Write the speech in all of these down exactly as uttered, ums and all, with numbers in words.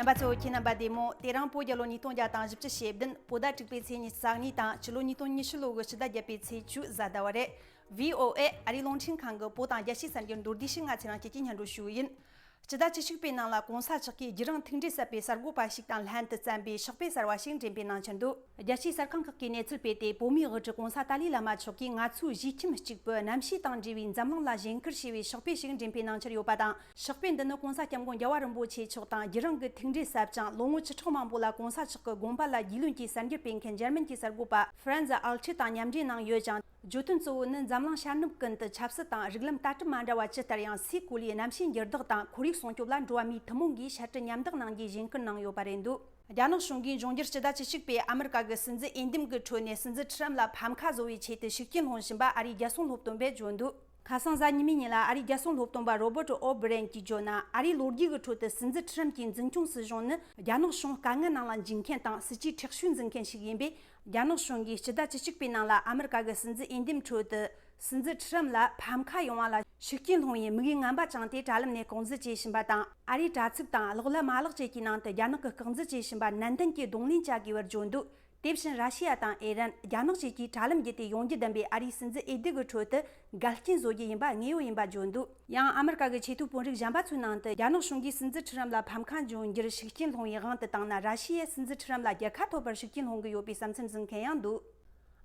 རྣམ་པ་ཚོ། ཁྱེད་རྣམ་པ་བདེ་མོ། དེ་རིང་བོད་རྒྱལ་ལོ་ཉིས་སྟོང་བརྒྱ་དང་བཞི་བཅུ་ཞེ་བདུན། བོད་ཟླ་དྲུག་པའི་ཚེས་ཉི་ཤུ་རྩ་གཉིས་དང་། སྤྱི་ལོ་ཉིས་སྟོང་ཉི་ཤུ་ལོ་གི་སྤྱི་ཟླ་བརྒྱད་པའི་ཚེས་བཅུ་གཟའ་ཟླ་བ་རེད། བྷི་ཨོ་ཨེ་ཨ་རིའི་རླུང་འཕྲིན་ཁང་གི་བོད་དང་རྒྱལ་སྤྱིའི་གསར་འགྱུར་མདོར་བསྡུས་ཤིག་ང་ཚེ་རིང་སྐྱིད་ཀྱིས་སྙན་སྒྲོན་ཞུ་གི་ཡིན། སྤྱི་ཟླ་བཅུ་གཅིག་པའི་ནང་ལ་གོང་ས་མཆོག་གིས་རྒྱུན་རིང་ཐུགས་འདྲེ་ཟབ་པའི་གསར་འགོད་པ་ཞིག་དང་ལྷན་དུ་བརྩམས་པའི་ཕྱག་དཔེ་གསར་བ་ཞིག་འགྲེམས་པའི་གནང་འཆར་འདུག་རྒྱལ་སྤྱིའི་གསར་ཁང་ཁག་གིས་གནས་ཚུལ་སྤེལ་ཏེ། བོད་མིའི་དབུ་ཁྲིད་གོང་ས་ཏཱ་ལའི་བླ་མ་མཆོག་གིས་ང་ཚོའི་གཞིས་ཁྱིམ་གཅིག་པུ་གནམ་གཤིས་དང་འབྲེལ་བའི་འཛམ་གླིང་ལ་བཞེངས་སྐུལ་བྱས་པའི་ཕྱག་དཔེ་ཞིག་འགྲེམས་པའི་གནང་འཆར་ཡོད་པ་དང་། ཕྱག་དཔེ་འདི་ནི་གོང་ས་སྐྱབས་མགོན་རྒྱལ་བ་རིན་པོ་ཆེ་མཆོག་དང་རྒྱུན་རིང་གི་ཐུགས་འདྲེ་ཟབ་ཅིང་། ལོ་ངོ་བཅུ་ཕྲག་མང་པོ་ལ་གོང་ས་མཆོག་གི་དགོངས་པ་ལ་རྒྱུས་ལོན་གྱིས་གསར་འགྱུར་སྤེལ་མཁན་འཇར་མན་གྱི་གསར་འགོད་པ་ཧྥ་རན་ཛི་ཨལ་ཁྲི་དང་མཉམ་འབྲེལ་གནང་ཡོད་ཅིང་། བརྗོད་དོན་གཙོ་བོ་ནི་འཛམ་གླིང་ཤར་ནུབ་ཀུན་ཏུ་ཆབ་སྲིད་དང་རིགས་ལམ་ལྟ་གྲུབ་མ་འདྲ་བ་ཇི་ལྟར་ཡང་སའི་གོ་ལའི་གནམ་གཤིས་འགྱུར་ལྡོག་དང་ཁོར་ཡུག་སྲུང་སྐྱོབ་ལ་འགྲོ་བ་མིའི་ཐུན་མོང་གིས་ཕྱར་གྲུ་མཉམ་འདེགས་གནང་རྒྱུའི་བཞེད་སྐུལ་གནང་ཡོད་པ་རེད་འདུག་རྒྱ་ནག་གཞུང་གིས་འབྱུང་འགྱུར་སྤྱི་ཟླ་བཅུ་གཅིག་པའི་ཨ་མི་རི་ཀ་གི་སྲིད་འཛིན་འོས་འདེམས་ཀྱི་ཁྲོད་ནས་སྲིད་འཛིན་ཁྲི་རམ་ལ་ཕམ་ཁ་བཟོ་བའི་ཆེད་དུ་ཤུགས་རྐྱེན་སློང་བཞིན་པ་ཨ་རིའི་རྒྱལ་སྲུང་སློབ་སྟོན་པས་བརྗོད་འདུག་ཁ་སང་གཟའ་ཉི་མའི་ཉིན་ལ་ཨ་རིའི་རྒྱལ་སྲུང་སློབ་སྟོན་པ་རོ་བར་ཊི་ཨོ་བྷི་རན་གྱིས་བརྗོད་ན། ཨ་རིའི་ལོ་རྒྱུས་ཀྱི་ཁྲོད་དུ་སྲིད་འཛིན་ཁྲི་རམ་གྱི་འཛིན་སྐྱོང་སྲིད་གཞུང་ནི་རྒྱ་ནག་གཞུང་དཀའ་ངལ་ནང་ལ་འཇུག་མཁན་དང་སྲིད་ཇུས་མཁྲེགས་ཤོས་འཛིན་མཁན་ཞིག་ཡིན་པས། རྒྱ་ནག་གཞུང་གིས་སྤྱི་ཟླ་བཅུ་གཅིག་པའི་ནང་ལ་ཨ་མི་རི་ཀ་གི་སྲིད་འཛིན་འོས་འདེམས་ཁྲོད་དུ་སྲིད་འཛིན་ཁྲི་རམ་ལ་ཕམ་ཁ་ཡོང་བ་ལ་ཤུགས་རྐྱེན་སློང་བའི་དམིགས་ཡུལ་ངན་པ་བཅངས་ཏེ། དྲ་ལམ་ནས་རྐང་འཛུལ་བྱེད་བཞིན་པ་དང་། ཨ་རིའི་དྲ་ཚིགས་དང་གློག་ཀླད་མ་ལག་བཅས་ཀྱི་ནང་དུ་རྒྱ་ནག་གིས་བཀག་འཛུལ་བྱེད་བཞིན་པ་ནན་ཏན་གྱིས་གདོང་ལེན་བྱ་དགོས་པར་བརྗོད་འདུག་དེ་བཞིན་ར་ཤི་ཡ་དང་ཨི་རན། རྒྱ་ནག་བཅས་ཀྱིས་དྲ་ལམ་བརྒྱུད་དེ་ཡོང་རྒྱུ་བདམས་པའི་ཨ་རིའི་སྲིད་འཛིན་འོས་བསྡུ་གི་ཁྲོད་དུ་འགལ་རྐྱེན་བཟོ་རྒྱུ་ཡིན་པ་ངེས་པོ་ཡིན་པ་བརྗོད་འདུག་ཡང་ཨ་མི་རི་ཀ་གི་ཆེས་མཐོའི་དཔོན་རིགས་གཞན་པ་ཚོའི་ནང་དུ་རྒྱ་ནག་གཞུང་གིས་སྲིད་འཛིན་ཁྲི་རམ་ལ་ཕམ་ཁ་འཇོག་རྒྱུར་ཤུགས་རྐྱེན་སློང་བའི་དབང་དུ་བཏང་ན། ར་ཤི་ཡས་སྲིད་འཛིན་ཁྲི་རམ་ལ་རྒྱལ་ཁ་ཐོབ་པར་ཤུགས་རྐྱེན་སློང་གི་ཡོད་པའི་བསམ་ཚུལ་འཛིན་མཁན་ཡང་འདུག་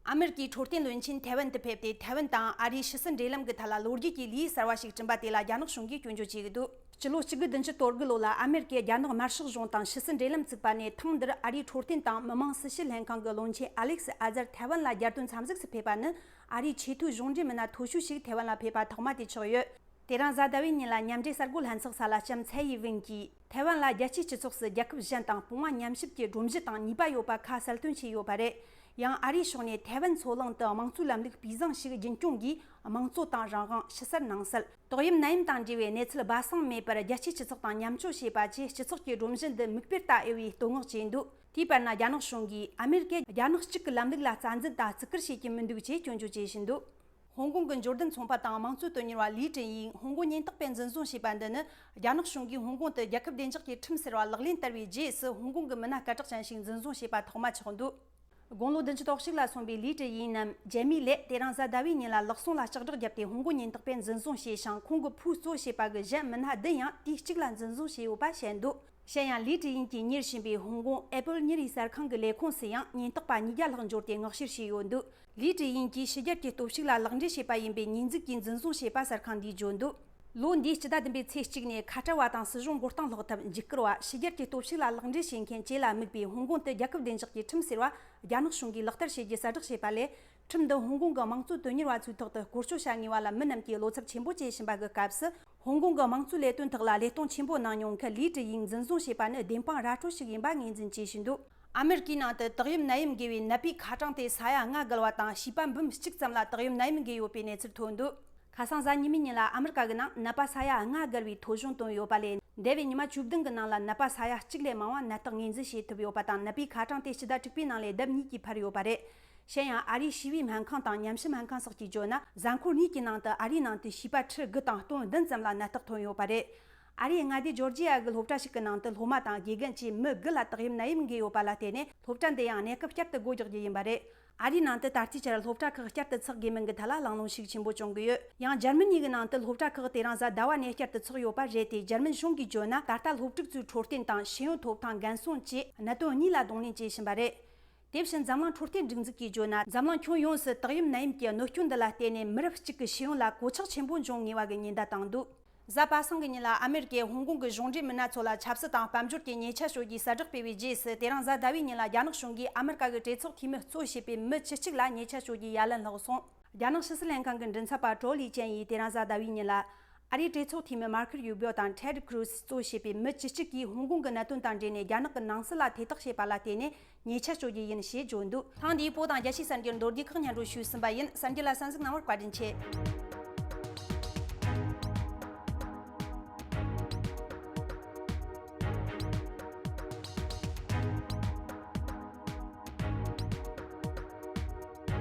ཨ་མི་རི་ཀའི་འཕྲོད་བསྟེན་བློན་ཆེན་ཐའེ་ཝན་དུ་ཕེབས་ཏེ། ཐའེ་ཝན་དང་ཨ་རིའི་ཕྱི་སྲིད་འབྲེལ་ལམ་གྱི་ཐད་ལ་ལོ་རྒྱུས་ཀྱི་ལེའུ་གསར་བ་ཞིག་བསྐྲུན་པ་དེ་ལ་རྒྱ་ནག་གཞུང་གིས་སྐྱོན་བརྗོད་བྱེད་ཀྱི་འདུག་སྤྱི་ལོ་གཅིག་དགུ་བདུན་ཅུ་དོན་དགུ་ལོ་ལ་ཨ་མེ་རི་ཀས་རྒྱ་ནག་དམར་ཤོག་གཞུང་དང་ཕྱི་སྲིད་འབྲེལ་ལམ་བཙུགས་པ་ནས། ཐེངས་འདིར་ཨ་རིའི་འཕྲོད་བསྟེན་དང་མི་དམངས་སྲིད་ཞི་ལྷན་ཁང་གི་བློན་ཆེན་ཨ་ལེག་སི་ཨ་ཛར་ཐའེ་ཝན་ལ་རྒྱལ་དོན་འཚམས་གཟིགས་སུ་ཕེབས་པ་ནི་ཨ་རིའི་ཆེས་མཐོའི་གཞུང་འབྲེལ་མི་སྣ་མཐོ་ཤོས་ཤིག་ཐའེ་ཝན་ལ་ཕེབས་པ་ཐོག་མ་དེ་ཆགས་ཡོད། དེ་རིང་གཟའ་ཟླ་བའི་ཉིན་ལ་མཉམ་འབྲེལ་གསར་འགོད་ལྷན་ཚོགས་ས་ལ་ལྕམ་ཚའེ་ཡི་ཝེན་གྱིས། ཐའེ་ཝན་ལ་རྒྱལ་སྤྱིའི་སྤྱི་ཚོགས་སུ་རྒྱལ་ཁབ་གཞན་དང་སྤོང་བ་མཉམ་གཤིབ་ཀྱི་སྒྲོམ་གཞི་དང་ནུས་པ་ཡོད་པ་ཁ་གསལ་སྟོན་བྱས་ཡོད་པ་རེད། ཡང་ཨ་རིའི་ཕྱོགས་ནས་ཐའེ་ཝན་མཚོ་གླིང་དུ་དམངས་གཙོའི་ལམ་ལུགས་སྤུས་བཟང་ཞིག་རྒྱུན་སྐྱོང་གིས། དམངས་གཙོ་དང་རང་དབང་། ཕྱི་གསལ་ནང་གསལ། ཏོག་དབྱིབས་ནད་ཡམས་དང་འབྲེལ་བའི་གནས་ཚུལ་སྦ་གསང་མེད་པར་རྒྱལ་སྤྱིའི་སྤྱི་ཚོགས་དང་མཉམ་སྤྱོད་བྱེད་པ་བཅས་སྤྱི་ཚོགས་ཀྱི་སྒྲོམ་གཞི་འདི་མིག་དཔེར་ལྟ་འོས་པའི་བསྟོད་བསྔགས་བྱས་འདུག་དེའི་བར་ན་རྒྱ་ནག་གཞུང་གིས་ཨ་མེ་རི་ཀས་རྒྱ་ནག་གཅིག་གི་ལམ་ལུགས་ལ་རྩ་འཛིན་དང་བརྩི་བཀུར་བྱེད་ཀྱི་མི་འདུག་ཅེས་སྐྱོན་བརྗོད་བྱེད་བཞིན་འདུག་ཧོང་ཀོང་གི་འབྱོར་ལྡན་ཚོང་པ་དང་དམངས་གཙོའི་དོན་གཉེར་བ་ལི་ཀྲི་ཡིང་ཧོང་ཀོང་ཉེན་རྟོག་པས་འཛིན་བཟུང་བྱས་པ་འདི་ནི། རྒྱ་ནག་གཞུང་གིས་ཧོང་ཀོང་དུ་རྒྱལ་ཁབ་བདེ་འཇགས་ཀྱི་ཁྲིམས་ཟེར་བ་ལག་ལེན་བསྟར་བའི་རྗེས་སུ། ཧོང་ཀོང་གི་མི་སྣ་སྐད་གྲགས་ཅན་ཞིག་འཛིན་བཟུང་བྱས་པ་ཐོག་མ་ཆགས་འདུག་དགུང་ལོ་བདུན་ཅུ་དོན་གཅིག་ལ་སོན་པའི་ལི་ཀྲི་ཡིང་ནམ་ཇེ་མི་ལེ། དེ་རིང་གཟའ་ཟླ་བའི་ཉིན་ལ་ལག་ཟུང་ལ་ལྕགས་སྒྲོག་བརྒྱབ་སྟེ་ཧོང་ཀོང་ཉེན་རྟོག་པས་འཛིན་བཟུང་བྱས་ཤིང་། ཁོང་གི་ཕུའུ་གཙོ་བྱས་པ་གི་གཞན་མི་སྣ་བདུན་ཡང་དུས་གཅིག་ལ་འཛིན་བཟུང་བྱས་ཡོད་པ་བཤད་འདུག་གཞན་ཡང་ལི་ཀྲི་ཡིང་གིས་གཉེར་བཞིན་པའི་ཧོང་ཀོང་ཨེ་པལ་ཉིན་རེའི་གསར་ཁང་གི་ལས་ཁུངས་སུ་ཡང་ཉེན་རྟོག་པ་ཉིས་བརྒྱ་ལྷག་འབྱོར་ཏེ་མངགས་བཤེར་བྱས་ཡོད་འདུག་ལི་ཀྲི་ཡིང་གིས་ཕྱི་རྒྱལ་གྱི་སྟོབས་ཤུགས་ལ་ལག་འབྲེལ་བྱས་པ་ཡིན་པའི་ཉེས་འཛུགས་ཀྱིས་འཛིན་བཟུང་བྱས་པ་གསར་ཁང་འདིས་བརྗོད་འདུག་ལོ་འདིའི་སྤྱི་ཟླ་བདུན་པའི་ཚེས་གཅིག་ནས་ཁ་བྲལ་བ་དང་སྲིད་གཞུང་མགོ་རྟིང་སློག་ཐབས་འཇིགས་སྐུལ་བ། ཕྱི་རྒྱལ་གྱི་སྟོབས་ཤུགས་ལ་ལག་འབྲེལ་བྱེད་མཁན་བཅས་ལ་དམིགས་པའི་ཧོང་ཀོང་དུ་རྒྱལ་ཁབ་བདེ་འཇགས་ཀྱི་ཁྲིམས་ཟེར་བ་རྒྱ་ནག་གཞུང་གིས་ལག་བསྟར་བྱེད་རྒྱུ་གསལ་བསྒྲགས་བྱས་པ་ལས། ཁྲིམས་འདི་ཧོང་ཀོང་གི་དམངས་གཙོའི་དོན་གཉེར་བ་ཚོའི་ཐོག་ཏུ་བཀོལ་སྤྱོད་བྱ་ངེས་པ་ལ་མི་རྣམས་ཀྱིས་བློ་འཚབ་ཆེན་པོ་བྱེད་བཞིན་པ་གི་སྐབས་སུ། ཧོང་ཀོང་གི་དམངས་གཙོའི་ལས་དོན་ཐོག་ལ་ལས་གཏོང་ཆེན་པོ་གནང་མྱོང་མཁན་ལི་ཀྲི་ཡིང་འཛིན་བཟུང་བྱས་པ་ནི་བདེན་དཔང་ར་སྤྲོད་ཞིག་ཡིན་པ་ངོས་འཛིན་བྱེད་བཞིན་འདུག་ཨ་མེ་རི་ཀའི་ནང་དུ་ཏོག་དབྱིབས་ནད་ཡམས་འགོས་པའི་ནད་པའི་ཁ་གྲངས་དེ་ས་ཡ་ལྔ་བརྒལ་བ་དང་། བྱིས་པ་འབུམ་གཅིག་ཙམ་ལ་ཏོག་དབྱིབས་ནད་ཡམས་འགོས་ཡོད་པའི་གནས་ཚུལ་ཐོན་འདུག་ཁ་སང་གཟའ་ཉི་མའི་ཉིན་ལ་ཨ་མེ་རི་ཀ་གི་ནང་ནད་པ་ས་ཡ་ལྔ་བརྒལ་བའི་ཐོ་གཞུང་བཏོན་ཡོད་པ་ལས། འདས་པའི་ཉི་མ་བཅུ་བདུན་གི་ནང་ལ་ནད་པ་ས་ཡ་གཅིག་ལས་མང་བ་ནད་རྟགས་ངོས་འཛིན་བྱེད་ཐུབ་ཡོད་པ་དང་། ནད་པའི་ཁ་གྲངས་དེ་སྤྱི་ཟླ་དྲུག་པའི་ནང་ལས་ལྡབ་གཉིས་ཀྱིས་འཕར་ཡོད་པ་རེད། གཞན་ཡང་ཨ་རིའི་ཞི་བའི་སྨན་ཁང་དང་ཉམས་ཞིབ་སྨན་ཁང་སོགས་ཀྱིས་བརྗོད་ན། གཟའ་འཁོར་གཉིས་ཀྱི་ནང་དུ་ཨ་རིའི་ནང་དུ་བྱིས་པ་ཁྲི་དགུ་དང་སྟོང་བདུན་ཙམ་ལ་ནད་རྟགས་ཐོན་ཡོད་པ་རེད། ཨ་རིའི་མངའ་སྡེ་ཇོར་ཇི་ཡ་གི་སློབ་གྲྭ་ཞིག་གི་ནང་དུ་སློབ་མ་དང་དགེ་རྒན་བཅས་མི་དགུ་ལ་ཏོག་དབྱིབས་ནད་ཡམས་འགོས་ཡོད་པ་ལ་བརྟེན་ནས། སློབ་གྲྭ་འདི་ཡང་གནས་སྐབས་བསྐྱར་དུ་སྒོ་རྒྱག་རྒྱུ་ཡིན་པ་རེད། ཨ་རིའི་ནང་དུ་ད་ལྟའི་ཆར་སློབ་གྲྭ་ཁག་བསྐྱར་དུ་ཚགས་དགོས་མིན་གྱི་ཐད་ལ་གླེང་སློང་ཤུགས་ཆེན་པོ་བྱུང་གི་ཡོད། ཡང་འཇར་མ་ནི་གི་ནང་དུ་སློབ་གྲྭ་ཁག་དེ་རིང་གཟའ་ཟླ་བ་ནས་བསྐྱར་དུ་ཚོགས་ཡོད་པ་རེད་དེ། འཇར་མན་གཞུང་གིས་བརྗོད་ན། ད་ལྟ་སློབ་ཕྲུག་ཚོའི་འཕྲོད་བསྟེན་དང་ཤེས་ཡོན་ཐོབ་ཐང་འགན་སྲུང་བཅས་གནད་དོན་གཉིས་ལ་གདོང་ལེན་བྱེད་བཞིན་པ་རེད། དེ་བཞིན་འཛམ་གླིང་འཕྲོད་བསྟེན་སྒྲིག་འཛུགས་ཀྱིས་བརྗོད་ན། འཛམ་གླིང་ཁྱོན་ཡོངས་སུ་ཏོག་དབྱིབས་ནད་ཡམས་ཀྱི་གནོད་སྐྱོན་འདི་ལ་བརྟེན་ནས་མི་རབས་གཅིག་གི་ཤེས་ཡོན་ལ་གོད་ཆག་ཆེན་པོ་འབྱུང་ངེས་པ་གི་ཉེན་བརྡ་བཏང་འདུག་གཟའ་པ་སངས་ཀྱི་ཉིན་ལ་ཨ་མེ་རི་ཀས་ཧོང་ཀོང་གི་གཞུང་འབྲེལ་མི་སྣ་ཚོ་ལ་ཆབ་སྲིད་དང་དཔལ་འབྱོར་གྱི་ཉེས་ཆད་གཅོད་རྒྱུའི་གསལ་བསྒྲགས་སྤེལ་བའི་རྗེས་སུ། དེ་རིང་གཟའ་ཟླ་བའི་ཉིན་ལ་རྒྱ་ནག་གཞུང་གིས་ཨ་མེ་རི་ཀ་གི་གྲོས་ཚོགས་འཐུས་མི་གཙོ་བྱས་པའི་མི་བཅུ་གཅིག་ལ་ཉེས་ཆད་གཅོད་རྒྱུའི་ཡ་ལན་བསླངས་སོང་། རྒྱ་ནག་ཕྱི་སྲིད་ལྷན་ཁང་གི་མགྲིན་ཚབ་པ་ཀྲོ་ལི་ཅན་ཡིས་དེ་རིང་གཟའ་ཟླ་བའི་ཉིན་ལ། ཨ་རིའི་གྲོས་ཚོགས་འཐུས་མི་མར་ཁོ་རུ་བིའོ་དང་ཊེད་ཀྲུ་ཛི་གཙོ་བྱས་པའི་མི་བཅུ་གཅིག་གིས་ཧོང་ཀོང་གི་གནད་དོན་དང་འབྲེལ་ནས་རྒྱ་ནག་གི་ནང་སྲིད་ལ་ཐེ་གཏོགས་བྱས་པ་ལ་བརྟེན་ནས་ཉེས་ཆད་གཅོད་རྒྱུ་ཡིན་ཞེས་བརྗོད་འདུག་ཐེངས་འདིའི་བོད་དང་རྒྱལ་སྤྱིའི་གསར་འགྱུར་མདོར་བསྡུས་ཁག་སྙན་སྒྲོན་ཞུས་ཟིན་པ་ཡིན། གསར་འགྱུར་ལ་གསན་གཟིགས་གནང་བར་བཀའ་དྲིན་ཆེ།